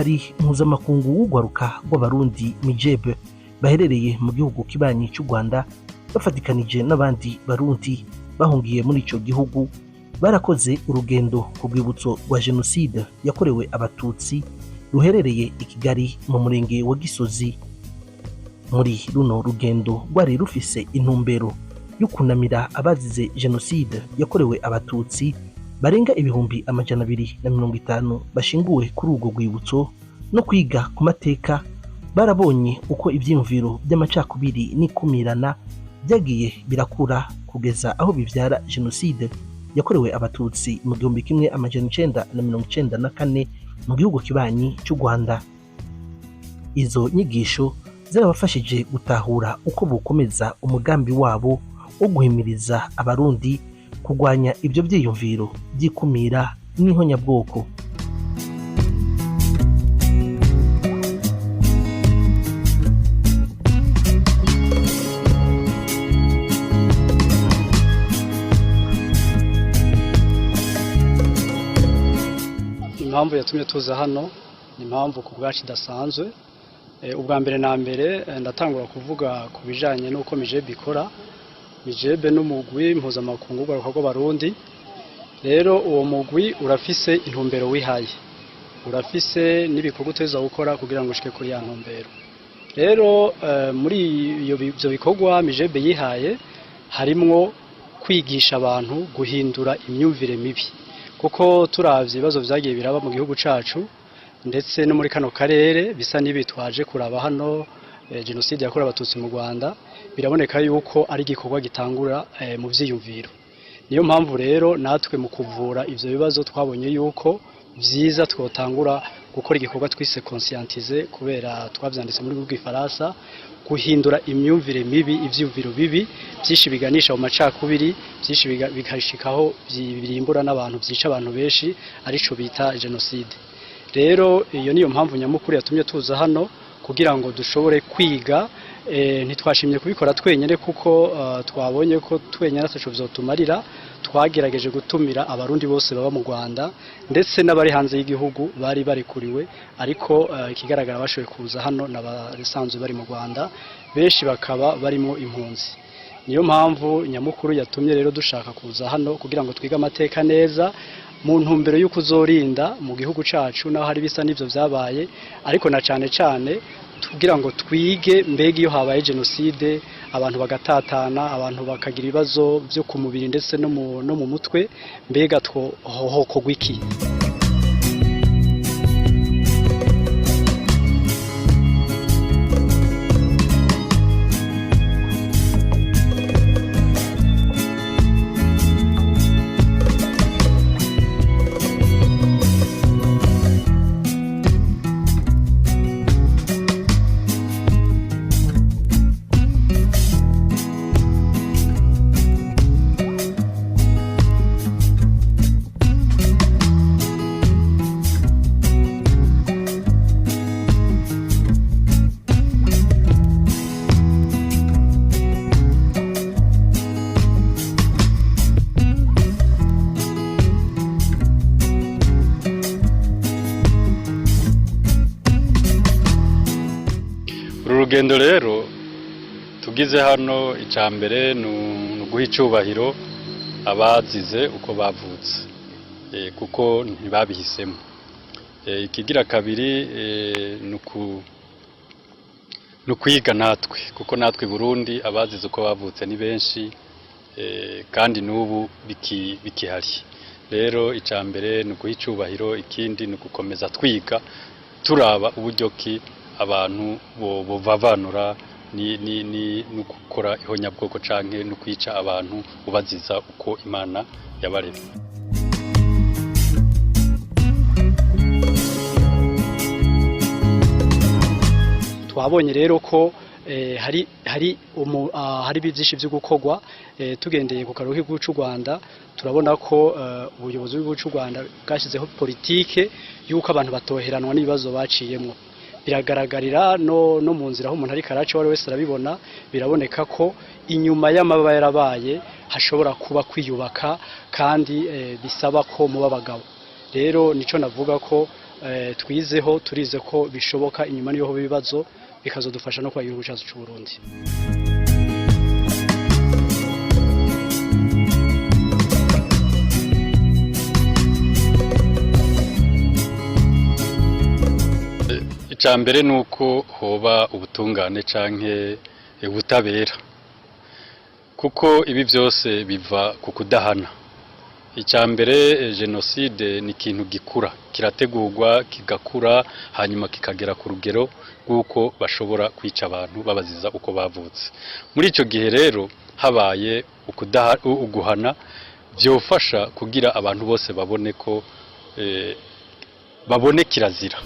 Umuhari mpuzamakungu w'urwaruka rw'Abarundi MIJEB baherereye mu gihugu kibanyi c'u Rwanda bafatikanije n'abandi Barundi bahungiye muri ico gihugu barakoze urugendo ku rwibutso rwa jenoside yakorewe Abatutsi ruherereye i Kigali mu murenge wa Gisozi. Muri runo rugendo rwari rufise intumbero yo kunamira abazize jenoside yakorewe Abatutsi barenga 250,000 bashinguwe kuri urwo rwibutso no kwiga ku mateka. Barabonye uko ivyiyumviro vy'amacakubiri n'ikumirana vyagiye birakura kugeza aho bivyara jenoside yakorewe Abatutsi mu 1994 mu gihugu kibanyi c'u Rwanda. Izo nyigisho zarabafashije gutahura uko bokomeza umugambi wabo wo guhimiriza Abarundi kurwanya ivyo vyiyumviro vy'ikumira n'ihonyabwoko. Impamvu yatumye tuza hano ni impamvu ku bwacu idasanzwe. Ubwa mbere na mbere, ndatangura kuvuga ku bijanye n'uko MIJEB ikora. MIJEB n'umugwi mpuzamakungu w'urwaruka rw'Abarundi. Rero uwo mugwi urafise intumbero wihaye, urafise n'ibikorwa utegerezwa gukora kugira ngo ushike kuri ya ntumbero. Rero muri ivyo bikorwa MIJEB yihaye harimwo kwigisha abantu guhindura imyumvire mibi, kuko turavye ibibazo vyagiye biraba mu gihugu cacu ndetse no muri kano karere bisa n'ibitwaje kuraba hano, jenoside yakorewe Abatutsi mu Rwanda, biraboneka yuko ari igikorwa gitangura mu vyiyumviro. Niyo mpamvu rero natwe mu kuvura ivyo bibazo twabonye yuko vyiza twotangura gukora igikorwa twise conscientiser, kubera twavyanditse muri rw'igifaransa, guhindura imyumvire mibi, ivyiyumviro bibi vyinshi biganisha mu macakubiri, vyinshi bigashikaho birimbura n'abantu, vyica abantu benshi, arico bita jenoside. Rero iyo niyo mpamvu nyamukuru yatumye tuza hano, kugira ngo dushobore kwiga. Ntitwashimye kubikora twenyene, kuko twabonye ko twenyene ataco vyotumarira. Twagerageje gutumira Abarundi bose baba mu Rwanda ndetse n'abari hanze y'igihugu bari barekuriwe, ariko ikigaragara bashoboye kuza hano n'abasanzwe bari mu Rwanda, benshi bakaba barimo impunzi. Niyo mpamvu nyamukuru yatumye rero dushaka kuza hano, kugira ngo twige amateka neza mu ntumbero y'uko uzorinda mu gihugu cacu naho hari bisa n'ivyo vyabaye, ariko na cane cane kugira ngo twige mbega iyo habaye jenoside, abantu bagatatana, abantu bakagira ibibazo vyo ku mubiri ndetse no mu mutwe, mbega hohokorwa iki? Uru rugendo rero tugize hano, icya mbere ni uguha icyubahiro abazize uko bavutse, kuko ntibabihisemo. Ikigira kabiri, ni ukwiga natwe, kuko natwe i Burundi abazize uko bavutse ni benshi, kandi n'ubu bikihari. Rero icya mbere ni uguha icyubahiro, ikindi ni ugukomeza twiga, turaba uburyo ki abantu bovavanura ni ni ni no gukora ihonyabwoko canke no kwica abantu ubaziza uko Imana yabaremye. Twabonye rero ko hari byinshi byo gukorwa. Tugendeye ku karere k'igihugu cy'u Rwanda, turabona ko ubuyobozi bw'igihugu cy'u Rwanda bwashyizeho politike y'uko abantu batoheranwa n'ibibazo baciyemwo. Biragaragarira no mu nzira aho umuntu ariko araca, uwo ari wese arabibona. Biraboneka ko inyuma y'amababa yarabaye hashobora kuba kwiyubaka, kandi bisaba ko muba abagabo. Rero nico navuga ko Twizeho turize ko bishoboka inyuma niho ibibazo bikazodufasha no kwa igihugu cyacu cy'u Burundi. Icya mbere ni uko hoba ubutungane canke ubutabera, kuko ibi byose biva ku kudahana. Icya mbere, jenoside ni ikintu gikura, kirategurwa, kigakura, hanyuma kikagera ku rugero rw'uko bashobora kwica abantu babaziza uko bavutse. Muri icyo gihe rero habaye uguhana, byofasha kugira abantu bose babone ko babone kirazira.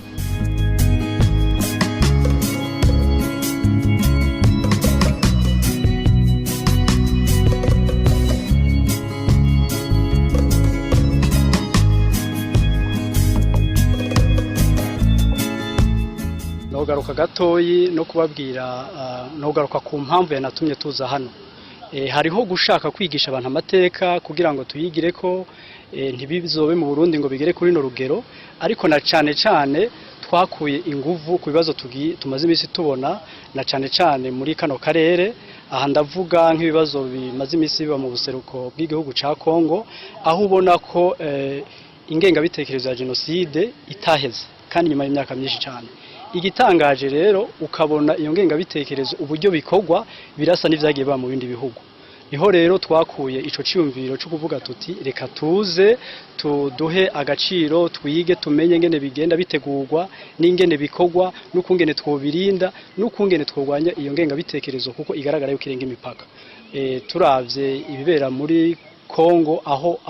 Nogaruka gatoyi no kubabwira, nogaruka ku mpamvu yanatumye tuza hano. Hariho gushaka kwigisha abantu amateka kugira ngo tuyigire ko ntibizobe mu Burundi ngo bigere kuri no rugero, ariko na cane cane twakuye inguvu ku bibazo tumaze iminsi tubona na cane cane muri kano karere. Aha ndavuga nk'ibibazo bimaze iminsi biba mu buseruko bw'igihugu ca Kongo, aho ubona ko ingengabitekerezo ya jenoside itaheze kandi nyuma y'imyaka myinshi cyane. Igitangaje rero ukabona iyo ngengabitekerezo uburyo bikorwa birasa n'ivyagiye biba mu bindi bihugu. Niho rero twakuye ico ciyumviro cyo kuvuga tuti reka tuze tuduhe agaciro, twige, tumenye ngene bigenda bitegurwa n'ingene bikorwa n'ukungene twobirinda n'ukungene twogwanya iyo ngengabitekerezo, kuko igaragara yuko irenga imipaka. Turavye ibibera muri Kongo, aho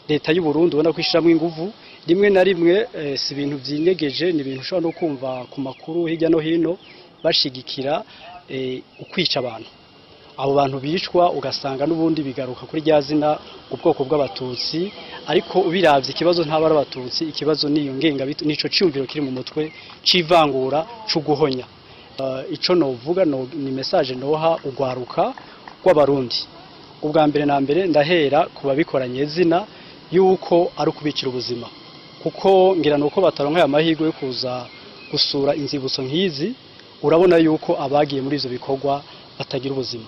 leta y'u Burundi ubona ko ishiramwo inguvu rimwe na rimwe, si ibintu vyinyegeje, ni ibintu ushobora no kumva ku makuru hirya no hino bashigikira ukwica abantu. Abo bantu bicwa ugasanga n'ubundi bigaruka kuri rya zina ubwoko bw'abatutsi, ariko ubiravye ikibazo ntaba ari abatutsi, ikibazo niyo ngenga nico ciyumviro kiri mu mutwe c'ivangura c'uguhonya. Ico novuga ni message noha ugwaruka rw'abarundi. Ubwa mbere na mbere ndahera ku babikoranye zina yuko ari ukubikira ubuzima, kuko ngira nuko bataronka aya mahirwe yo kuza gusura inzibutso nk'izi. Urabona yuko abagiye muri ivyo bikorwa batagira ubuzima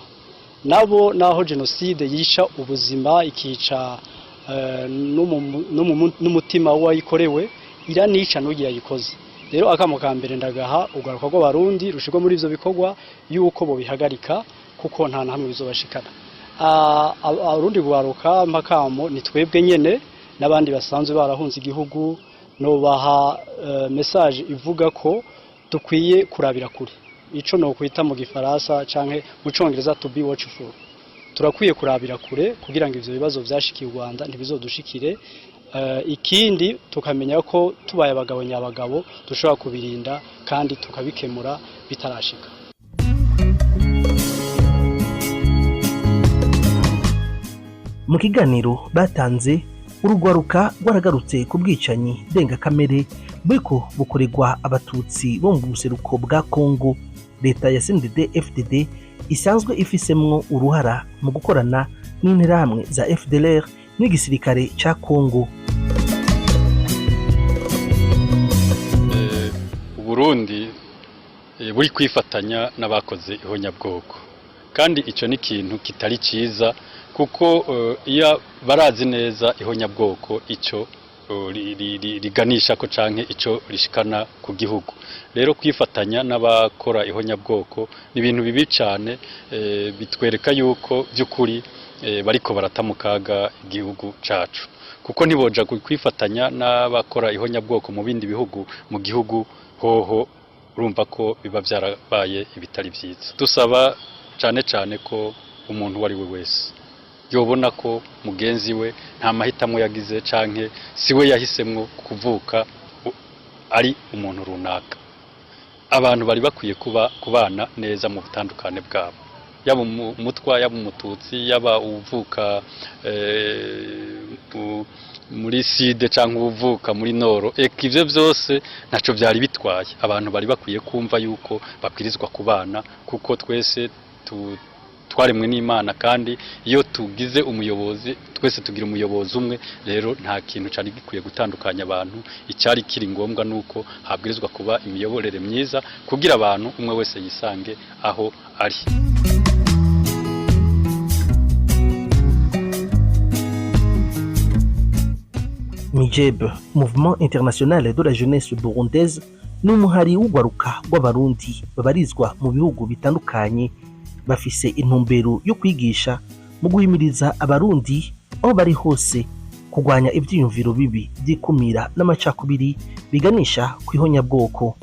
nabo, naho jenoside yica ubuzima, ikica n'umutima w'uwayikorewe, iranica n'ugiye yayikoze. Rero akamo ka mbere ndagaha ugaruka rw'abarundi rushirwa muri ivyo bikorwa yuko bobihagarika, kuko nta na hamwe bizobashikana. Abarundi guharuka mpakamo ni twebwe nyene n'abandi basanzwe barahunze igihugu, nobaha message ivuga ko dukwiye kurabira kure, ico no kwita mu gifaransa canke mu congereza to be watchful. Turakwiye kurabira kure kugira ngo ivyo bibazo vyashikiye u Rwanda ntibizodushikire. Ikindi tukamenya ko tubaye abagabo nyabagabo dushobora kubirinda kandi tukabikemura bitarashika. Mu kiganiro batanze, urugwaruka rwaragarutse ku bwicanyi ndengakamere buriko bukorerwa abatutsi bo mu buseruko bwa Kongo, leta ya CNDD FDD isanzwe ifisemwo uruhara mu gukorana n'interahamwe za FDLR n'igisirikare ca Kongo. Uburundi buri kwifatanya n'abakoze ihonyabwoko, kandi ico ni ikintu kitari ciza, kuko iyo barazi neza ihonyabwoko ico riganisha ko canke ico rishikana ku gihugu. Rero kwifatanya n'abakora ihonyabwoko ni ibintu bibi cane, bitwereka yuko by'ukuri bariko barata mu kaga igihugu cacu, kuko ntiboja kwifatanya n'abakora ihonyabwoko mu bindi bihugu, mu gihugu hoho urumva ko biba byarabaye ibitari vyiza. Dusaba cane cane ko umuntu uwo ari we wese yobona ko mugenzi we nta mahitamo yagize canke si we yahisemwo kuvuka ari umuntu runaka, abantu bari bakwiye kuba kubana neza mu butandukane bwabo, yaba umutwa, yaba umututsi, yaba uvuka muri side canke uvuka muri noro, eka ivyo vyose ntaco vyari bitwaye. Abantu bari bakwiye kumva yuko babwirizwa kubana, kuko twese Twaremwe n'Imana, kandi iyo tugize umuyobozi, twese tugira umuyobozi umwe. Rero nta kintu cyari gikwiye gutandukanya abantu. Icyari kiri ngombwa nuko habwirizwa kuba imiyoborere myiza kugira abantu umwe wese yisange aho ari. MIJEB, Mouvement International de la Jeunesse Burundaise, ni umuhari w'ugwaruka rw'Abarundi babarizwa mu bihugu bitandukanye. Bafise intumbero yo kwigisha mu guhimiriza Abarundi aho bari hose kurwanya ivyiyumviro bibi vy'ikumira n'amacakubiri biganisha kw'ihonyabwoko.